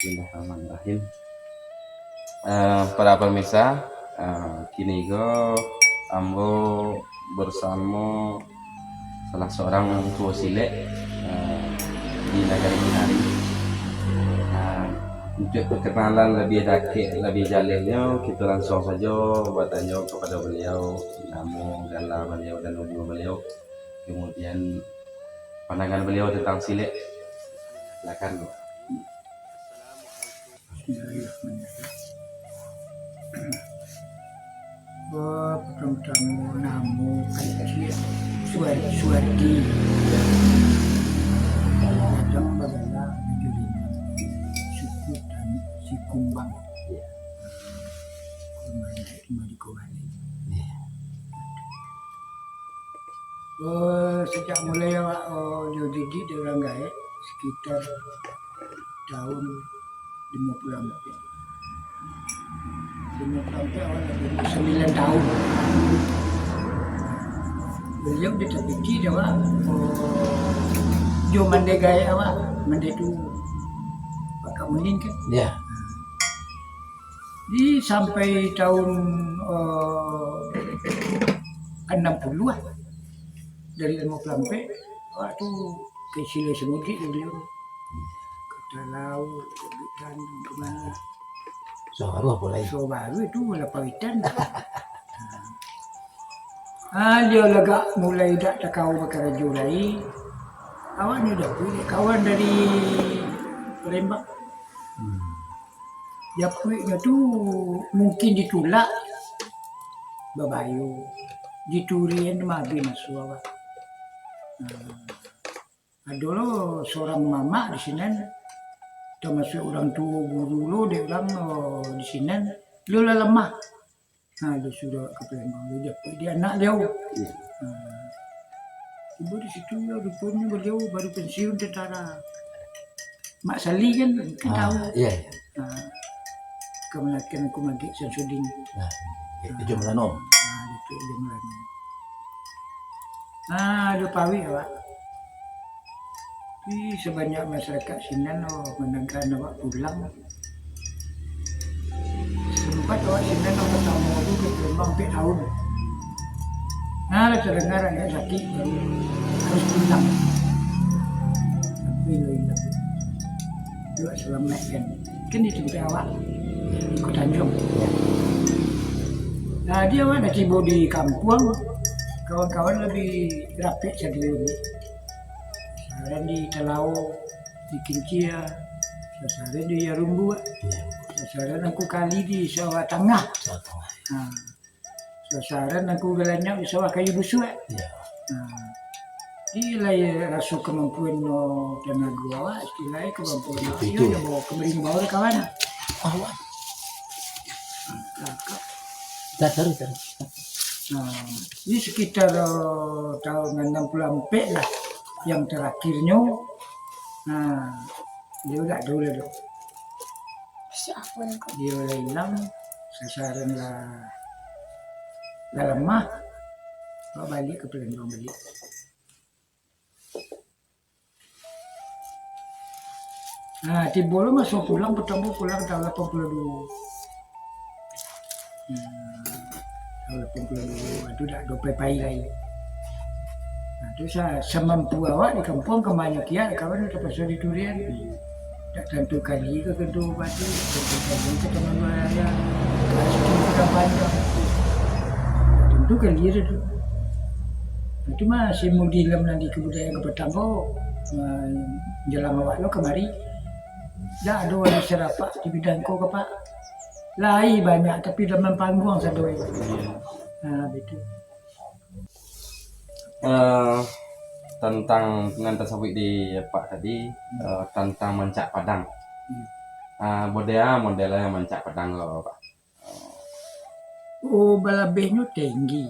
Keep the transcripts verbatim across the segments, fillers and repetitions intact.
Bismillahirrahmanirrahim. Eh, para pemirsa, eh, kini ko ambo bersamo salah seorang tuo silek, eh, di nagari Kinari. Eh, untuk perkenalan lebih dakek, lebih jalehnyo, kito langsung sajo batanyo kepada beliau, namo, gala beliau, dan umur beliau. Kemudian, pandangan beliau tentang silek. Silakan. Bismillahirrahmanirrahim. Oh, pertamo-tamo namo kecek Suwar-, Suwardi. Kadang bagala Rajo Limo. Suku Tan-, Sikumbang. Rumah di, rumah di Kowali. Oh, sajak mulai awak, oh, dididik dek urang gaek, sekitar tahun limo puluah ampek. Limo puluah ampek awak lah umur sambilan tahun. Baliau dah tapikir dek awak, oh, jo mandeh gaek awak, mandeh tu Pak Kamuning kan? Ya. Di sampai tahun, eh, anam puluah lah. Dari limo puluah ampek, waktu kecil samudik baliau. Ka Talaut, ka Bukik Tanjung, ka mano. Sobaru apo lai? Sobaru tu lah Pawitan. Ah, baliau lah agak mulai dak takao bakarajo lai. Awaknyo dapuik kawan dari Palembang. Hmm. Japuiknyo tu mungkin ditulak, babayo, diturian mah abih maso awak. Nah, ado lo surang mamak di sinan, tamasuak urang tuo guru lo dek urang, oh, di sinan, lo lah lamah. Nah, lo sudah ka Palembang, lo japuik dek anak liau. Iyo. Nah, tibo di situ yo, ruponyo baliau baru pensiun tentara. Mak Sali kan, kan tahu. Ah, iyo, iyo. Nah, kamanakan Angku Magek Samsudin. Nah, Ijo Melano. Nah, Datuak Ijo Melano. Nah, ado pawik awak. Ih, sabanyak masyarakat sinan lo manantian awak pulang. Sempat awak sinan nan partamo tu ka Palembang ampek tahun. Nah, lah tadanga rakyat sakik, baru harus pulang. Sampai lo ilang. Juo salamaik kan. Kan di tampek awak, di Kutanjuang. Nah, di awak dah tibo di kampuang, kawan-kawan lah bi rapek sadonyo. Sasaran di Talaut, di Kincia, sasaran di Yarumbuak, sasaran Angku Kali di Sawah Tangah. Sawah Tangah. Ha. Sasaran Angku Galanyak di Sawah Kayu Busuak. Iyo. Ha. Di lai raso kamampuan, no, tanago awak, istilahnyo kamampuan awak, iyo, yo bawo kamari bawo kawan. Awak. Cakap. Dah, taruih, taruih. Nah, di sekitar, eh, tahun anam puluah ampek lah, yang terakhirnyo, nah, baliau dak ado lah tu. Baliau lah ilang, sasaran lah, lah lamah, bawa baliak ka Palembang baliak. Nah, tibo lo maso pulang, partamo pulang tahun lapan puluah duo. Hmm, tahun lapan puluah duo, tu dak ado pai-pai lai. Nah, tu sa-, samampu awak di kampuang, ka ma nyo kiak, kawan tapaso diturian. Dak tantu kali ka tantu batu, dak tantu kali ka tantu raya, ka tantu ka panjang. Dak tantu kali tu. Itu mah si Mudi Lam nan di Kebudayaan Kapatang ko, eh, jalang awak lo kamari. Dak ado urang sarapak di bidang ko, Pak. Lai banyak, tapi dalam pangguang sado. Nah, begitu. Eh, tantang nan tasabuik di Apak tadi, eh, tantang mancak padang. Hmm. Ah, model, model mancak padang lo, Pak? Oh, balabehnyo tinggi,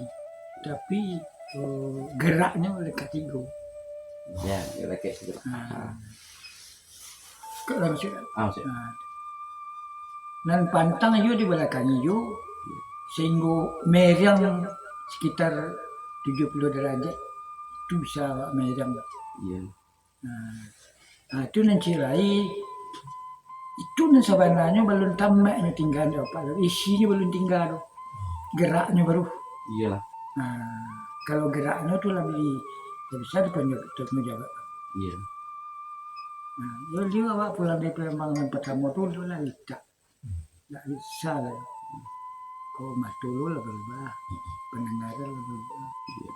tapi, eh, geraknyo lekak tigo. Ya, lekak tigo. Ah. Ah. Kok langsung? Ah, maksud. Ah. Nan pantang iyo di balakang iyo, sahinggo merang sekitar tujuh puluh derajat, tu bisa awak merang. Iya. Nah, nah, tu nan ciek lai, Itu nan sabananyo balun tamaknyo tingga di Bapak tu. Isinyo balun tingga tu. Geraknyo baru. Iyolah. Nah, kalau geraknyo tu labiah, labiah besar tu panjang, tanggung jawab. Iyo. Nah, yo, yo awak pulang dari Palembang nan partamo tu, tu lah litak. Ndak bisa lah. Ko mato lo lah barubah, pandangaran lah barubah. Iyo.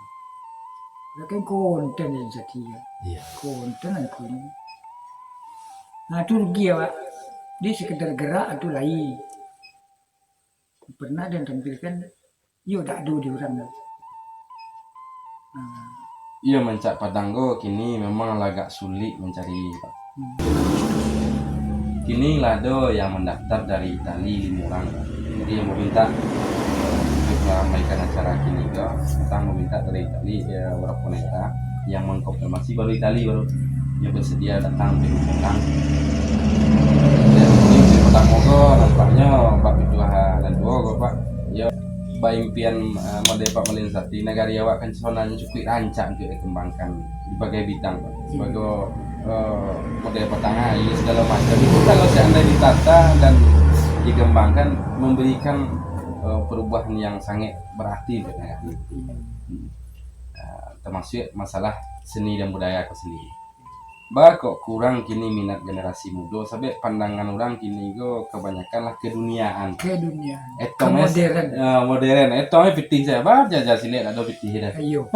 Lah kan kontan yang jadi kan. Iyo. Kontan aku ni. Nah, tu rugi awak. Dia sekedar gerak tu lain. Pernah den tampilkan, iyo dak ado di urang tu. Nah. Iyo, mancak padang ko kini memang lah agak sulik mancari, Pak. Hmm. Kini lah ado yang mandaftar dari Itali limo urang, Pak. Jadi yang mamintak, eh, untuk maramaikan acara kini ko, datang mamintak dari Itali, eh, barapo nagara yang mangkonfirmasi baru Itali baru. Nyo basadia datang untuak manyumbang. Jadi, musim partamo ko, nampaknyo bak pituah nan duo ko, Pak. Yo, baimpian, eh, model Pak Malin Sati, nagari awak kan sabananyo cukuik rancak untuak dikembangkan di bagai bidang, Pak. Sabagai, eh, model patang aia, sagalo macam. Itu kalau seandai ditata dan dikembangkan, memberikan, eh, perubahan yang sangat berarti untuak nagari. Hmm. Eh, tamasuak masalah seni dan budaya ko sendiri. Ba kok kurang kini minat generasi mudo, sabab pandangan urang kini ko kabanyakan lah keduniaan. Keduniaan. Etong es-, Kamoderen. Ya, moderen. Etong e pitih sajo. Ba jaja silek dak ado pitih dah. Iyo.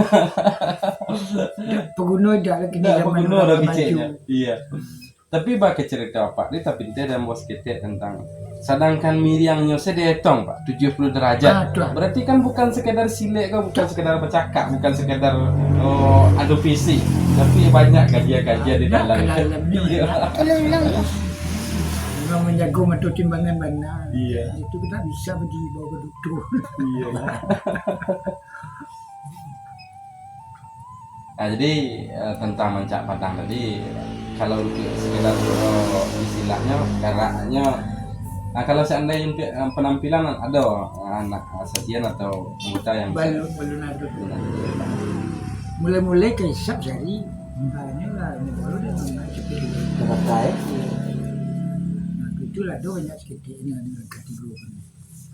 Paguno dak lah kini. Dak zaman paguno dah maju. Kiciknyo. Iyo. Tapi ba ka carito Apak ni, tapi ente dah buek saketek tentang Sadangkan miriangnyo se dietong, Pak, tujuah puluah derajat. Ah, tu lah. Berarti kan bukan sekadar silek ko, bukan sekadar bacakak, bukan sekadar, oh, ado fisik, tapi banyak kajian-kajian di dalam. Banyak ka dalamnyo. Iyo. Kalau ulang tu. Memang manjago mato timbangan bana. Iyo. Itu kita bisa badi bawa ka duto. Iyo. Nah, jadi, eh, tentang mancak padang tadi, kalau untuk sekedar, eh, istilahnyo, garaknyo, nah, kalau seandai untuk, eh, penampilan ado, eh, anak, eh, sajian atau anggota yang balun, balun ado. Balun ado. Mulai-mulai ka isap jari, nah, inilah, ini baru dia nak cepat dulu. Terpakai. Iyo. Nah, itulah ado banyak saketek ni, ado kategori.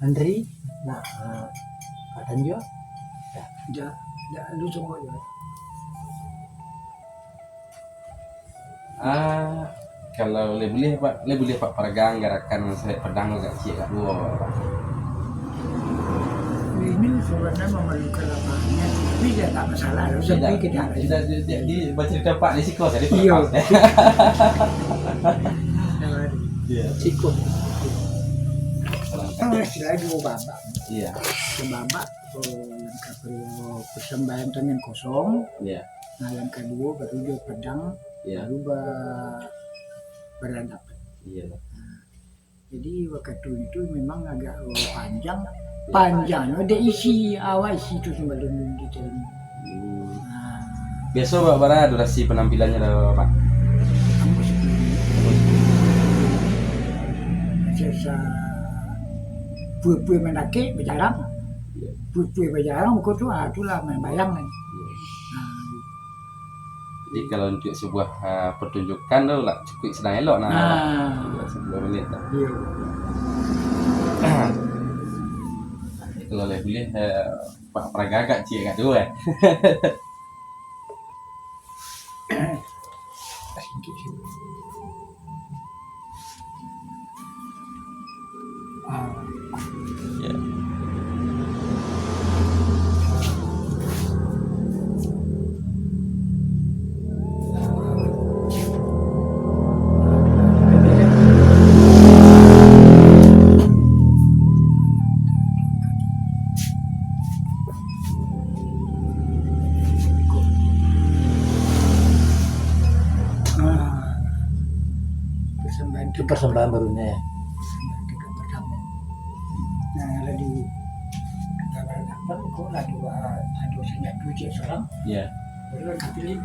Andri, nak, ah, Pak Tanjua? Ya. Ja, ja, lu cubo jo. Ah, kalau lai buliah, Pak, lai buliah, Pak, paragaan garakan salek padang agak ciek agak duo, Pak. Ini sabananyo mamalukan lapangan, tapi ya tak masalah, sampai tidak, tidak, tidak, tidak, di, bacarito Pak di siko, jadi iyo. Terlepas. Iyo. Siko. Nah, istilah duo babak. Iyo. Babak, oh, langkah pertamo persembahan tangan kosong. Iyo. Nah, langkah duo baru jo padang, iyo, baru ba-, baradapan. Iyo. Nah, jadi wakatu itu memang agak, oh, panjang. Iyo. Panjangnyo dek isi, awak isi tu sambalun diterimo. Hmm. Nah. Biaso ba-, bara durasi panampilannyo tu, Pak? Ambo sapuluah minit. Sesa pue-pue mandakek, bajarang. Iyo. Pue-pue bajarang, muko tu, ah, tu lah main bayang kan. Iyo. Nah. Jadi, kalau untuk sebuah, ah, pertunjukan tu lah cukuik sadang elok nah. Nah. Sepuluh minit lah. Iyo. Kalau lai buliah, eh, Pak, paragagak ciek agak duo, eh. Ah. Ya. Ah, persembahan. Itu persembahan barunya, ya? Persembahan tingkat pertama. Nah, lagi kita berhadapan, kok lagi, ah, ado senjata ciek surang. Ya. Baru kan pilih.